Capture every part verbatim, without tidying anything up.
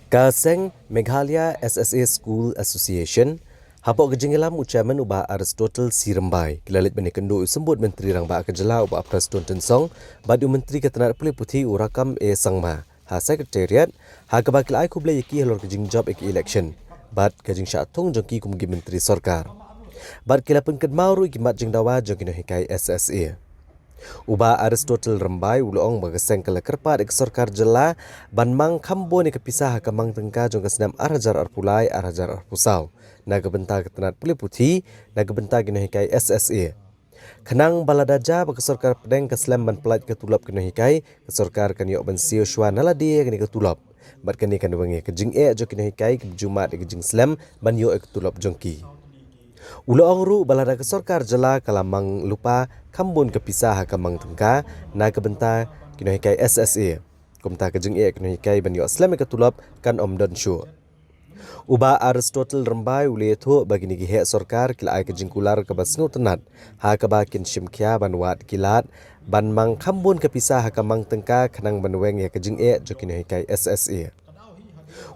Ka seng Meghalaya S S A School Association, hapoh ka jingïalam u chairman u Bah Aristotle C Rymbai, ki la leit ban ïakynduh u symbud Myntri Rangbah ka jylla u Bah Prestone Tynsong, bad u Myntri ka tnat pule puthi u Rakkam A Sangma ha Secretariat, ha kaba ki la ai khublei ïa ki halor ka jingjop ïa ka election bad ka jingshah thung jong ki kum ki myntri sorkar. Bad ki la pynkynmaw ruh ïa ki mat jingdawa jong ki nonghikai S S A. U Bah Aristotle Rymbai u la ong ba ka seng ka la kyrpad ïa ka sorkar jylla ban mang kham bun ïa ka pisa ha ka mang tyngka jong ka snem ar hajar arphew lai ar hajar arphew saw na ka bynta ka tnat pule puthi, na ka bynta ki nonghikai S S A. Khnang ba lada jia ba ka sorkar pdeng ka slem ban pyllait ka tulop ki nonghikai, ka sorkar kan ïoh ban siew shuwa na lade ïa kane ka tulop. Bad kane kan weng ïa ka jingeh jong ki nonghikai kiba ju mad ïa ka jingslem ban ïoh ïa ka tulop jong ki. U la ong ruh ba lada ka sorkar jylla ka la mang lypa kham bun ka pisa ha ka mang tyngka na ka bynta ki nonghikai S S A, kumta ka jingeh ki nonghikai ban ïoh slem ïa ka tulop kan ym don shuh. U Bah Aristotle Rymbai u la ïathuh ba kine ki heh sorkar ki la ai ka jingkular kaba sngewtynnat ha kaba kin shim khia ban wad ki lad ban mang kham bun ka pisa ha ka mang tyngka khnang ban weng ïa ka jingeh jong ki nonghikai S S A.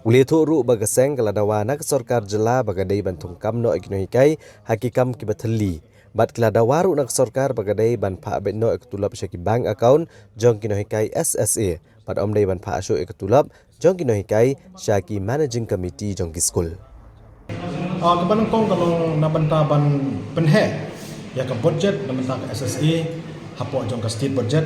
U la ïathuh ruh ba ka seng ka la dawa na ka sorkar jylla ba ka dei ban thung kam noh ïa ki nonghikai ha ki kam kiba thylli. Bad ki la dawa ruh na ka sorkar ba ka dei ban phah beit noh ïa ka tulop sha ki bank account jong ki nonghikai S S A. Bad ym dei ban phah shuh ïa ka tulop jong ki nonghikai sha ki managing committee jong ki skul. Ah, kaba nyngkong ka long na bynta ban pynheh ïa ka budget na bynta ka S S A hapoh jong ka state budget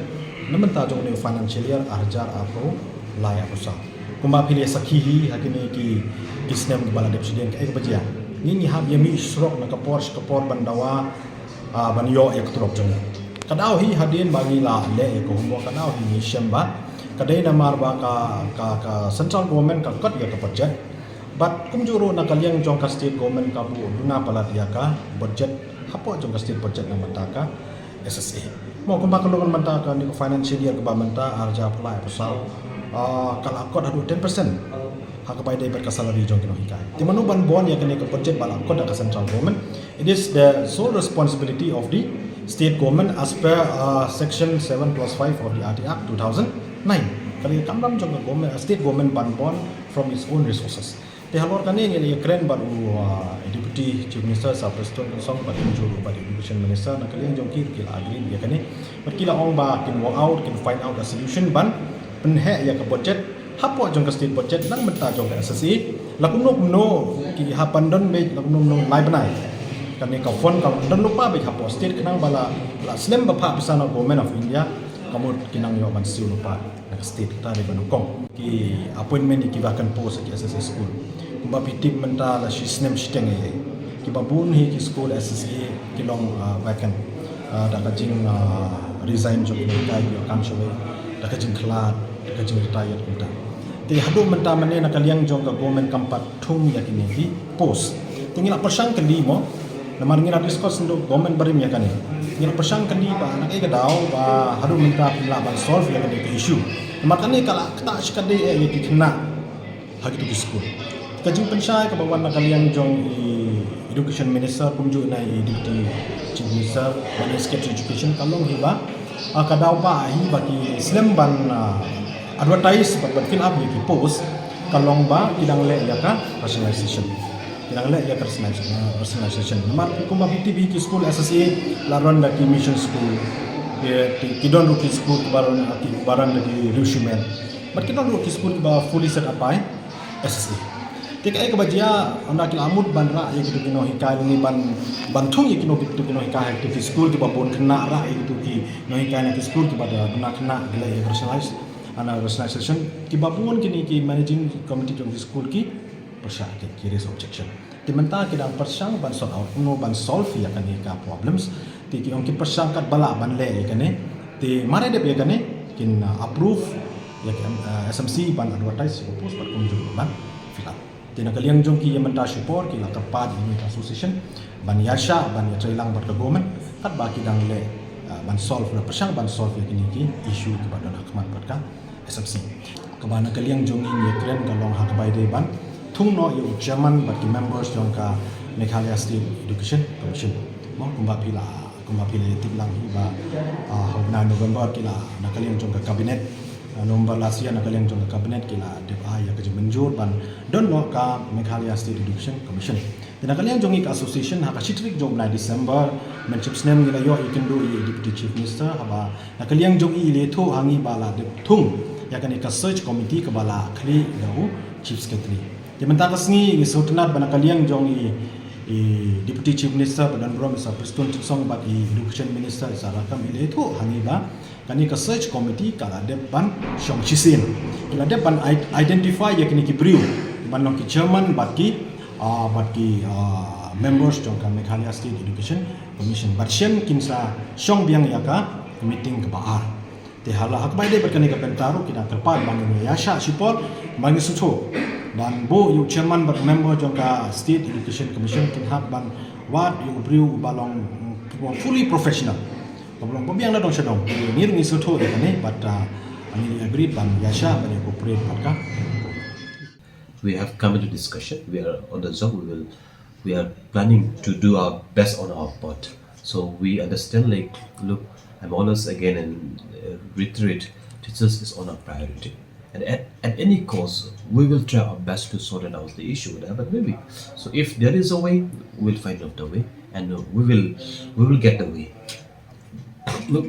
na bynta jong une u financial year ar hajar arphew lai arphew saw. Kumba phi la sakhi hi ha kine ki, ki snem kiba la dep shadien, kaei kaba jia? Ngi, ngi hap ïa mih surok na ka por sha ka por ban dawa, ah, ban ïoh ïa ka tulop jong ngi. Ka daw hi hadien ba ngi la leh ïa ka homework, ka daw hi ngi shem ba ka dei namar ba ka, ka, ka central government ka kot ïa ka budget. Bad kumjuh ruh na ka liang jong ka state government ka buh duna palat ïa ka budget hapoh jong ka state budget na bynta ka S S A. Mo kumba ka long na bynta kane ka financial year kaba mynta ar hajar arphew lai arphew saw, ah, ka la kot haduh ten percent ha kaba ïadei bad ka salary jong ki nonghikai. Te mano ban bun ïa kane ka budget ba la kot da ka central government? It is the sole responsibility of the state government as per, uh, section seven clause five of the R T Act two thousand nine. Ka dei ka kamram jong ka government, uh, state government ban bun from its own resources. Te halor kane ngi la ïakren bad u, uh, Deputy Chief Minister Sir Prestone Tynsong bad kumjuh ruh bad Education Minister, na ka liang jong ki ruh ki la agree ïa kane. Bad ki la ong ba kin work out, kin find out a solution ban pynheh ïa ka budget hapoh jong ka state budget na bynta jong ka S S A. La kumno kumno ki hap ban don beit, la kumno kumno lai bnai. Kane ka fund ka don lypa beit hapoh state khnang ba la, la slem ban phah pisa na Government of India, ka mut ki nang ïoh ban siew lypa na ka state. Kata dei ba nyngkong. Ki appointment ïa ki vacant post ha ki S S A school. Kumba phi tip mynta la shi snem shiteng ïa, kiba bun hi ki school S S A ki long, ah, vacant. Ah, da ka jing, ah, resign jong ki nonghikai kiba ïoh kam shawei, da ka jingkhlad, da ka jingretire kumta. Te haduh mynta mynne na ka liang jong ka government kam pat thung ïa kine ki post. Te ngi la pyrshang kylli mo, namar ngi la discuss naduh government barim ïa kane. Ngi la pyrshang kylli ba na kaei ka daw ba haduh mynta phi lah ban solve ïa kane ka issue. Namar kane ka la ktah shikatdei ïa ki khynnah ha kito ki skul. Ka jingpynshai kaba wan na ka liang jong i Education Minister kumjuh na i Deputy Chief Minister bad i Secretary Education ka long hi ba, ah, ka daw ba hi ba ki slem ban, ah, advertise bad ban fill up ïa ki post ka long ba ki dang leh ïa ka rationalization. Ki dang leh ïa ka rationalization, ah, rationalization. Namar kumba phi tip hi ki school S S A la run da ki mission school. Ki, ki, ki don ruh ki school kiba run, ah, kiba run da ki riewshimet. Bad ki don ruh ki school kiba fully set up by S S A. Te kaei kaba jia, ynda ki la mut ban rah ïa kitu ki nonghikai lane ban, ban thung ïa kino kitu ki nonghikai ha kitu ki skul kiba bun khynnah, rah ïa kitu ki nonghikai na ki skul kiba da duna khynnah, ki la ïa rationalize, ana rationalization, kiba bun kine ki managing committee jong ki skul ki pyrshah, ki, ki raise objection. Te mynta ki dang pyrshang ban sort out, kumno ban solve ïa kane ka problems. Te ki ong ki pyrshang katba lah ban leh ïa kane. Te mar ïa dep ïa kane, kin, uh, approve ïa ka, uh, S M C ban advertise ïa ka post bad kumjuh ban fill up. Te na ka liang jong ki, ïa mynta shipor ki la kyrpad ïa kane ka association ban ïaishah, ban ïatreilang bad ka government katba ki dang leh, uh, ban solve, la pyrshang ban solve ïa kine ki issue kiba don ha khmat bad ka S M C. Kaba na ka liang jong ngi, ngi kren ka long ha kaba ïadei ban thung noh ïa u chairman bad ki members jong ka Meghalaya State Education Commission. Mo, kumba phi la, kumba phi la ïatip lang hi ba, ah, ha u bnai November ki la, na ka liang jong ka cabinet, ah, November last year, na ka liang jong ka cabinet ki la dep ai ïa ka jingmynjur ban don noh ka Meghalaya State Education Commission. Te na ka liang jong ngi ka association, ha ka shi tarik jong u bnai December mynshipsnem ngi la ïoh ïakynduh ïa u Deputy Chief Minister, haba na ka liang jong i i la ïathuh ha ngi ba la dep thung ïa kane ka search committee kaba la khlieh da u Chief Secretary. Te mynta ka sngi ngi sngewtynnat ba na ka liang jong i, i Deputy Chief Minister ba don burom, Mister Prestone Tynsong, bad i Education Minister, i Sir Rakkam, i la ïathuh ha ngi ba kane ka search committee ka la dep ban shong shisien. Ki la dep ban i-, identify ïa kine ki briew ban long ki chairman bad ki, ah, bad ki, ah, members jong ka Meghalaya State Education Commission. Bad shen kin sa shong biang ïa ka meeting kaba ar. Te ha la, ha kaba ïadei bad kane ka bynta ruh, ki dang kyrpad ba ngin ïaishah shipor, ba ngin sngewthuh ban buh ïa u chairman bad member jong ka State Education Commission, kin hap ban wad ïa u briew uba long, mm, fully professional, uba long ba biang na dong sha dong. Ngi ruh ngi sngewthuh ïa kane, bad, ah, ngi agree ban ïaishah, ban ïa cooperate bad ka. We have come into discussion. We are on the job. We will, we are planning to do our best on our part. So we understand, like, look, I'm always again and, uh, reiterate, teachers is on our priority. And at, at any cost, we will try our best to sort it out the issue with her, but maybe. So if there is a way, we'll find out the way, and, uh, we will, we will get the way. Look,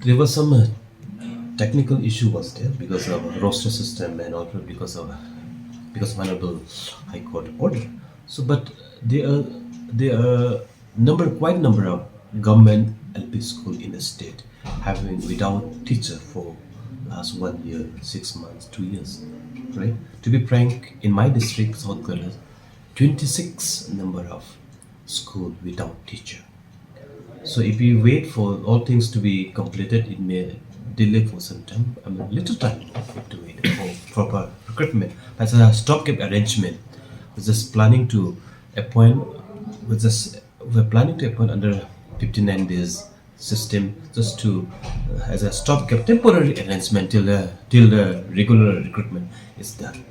there was some, uh, technical issue was there because of roster system and also because of, because of Honorable High Court order. So, but there are, there are number, quite number of government L P school in the state having without teacher for last one year, six months, two years, right? To be frank, in my district, South Garo, twenty-six number of school without teacher. So if we wait for all things to be completed, it may delay for some time. I mean, little time to wait for proper recruitment. As a stopgap arrangement, we're just planning to appoint, we're just, we're planning to appoint under fifty-nine days system just to, uh, as a stopgap temporary arrangement till the, till the regular recruitment is done.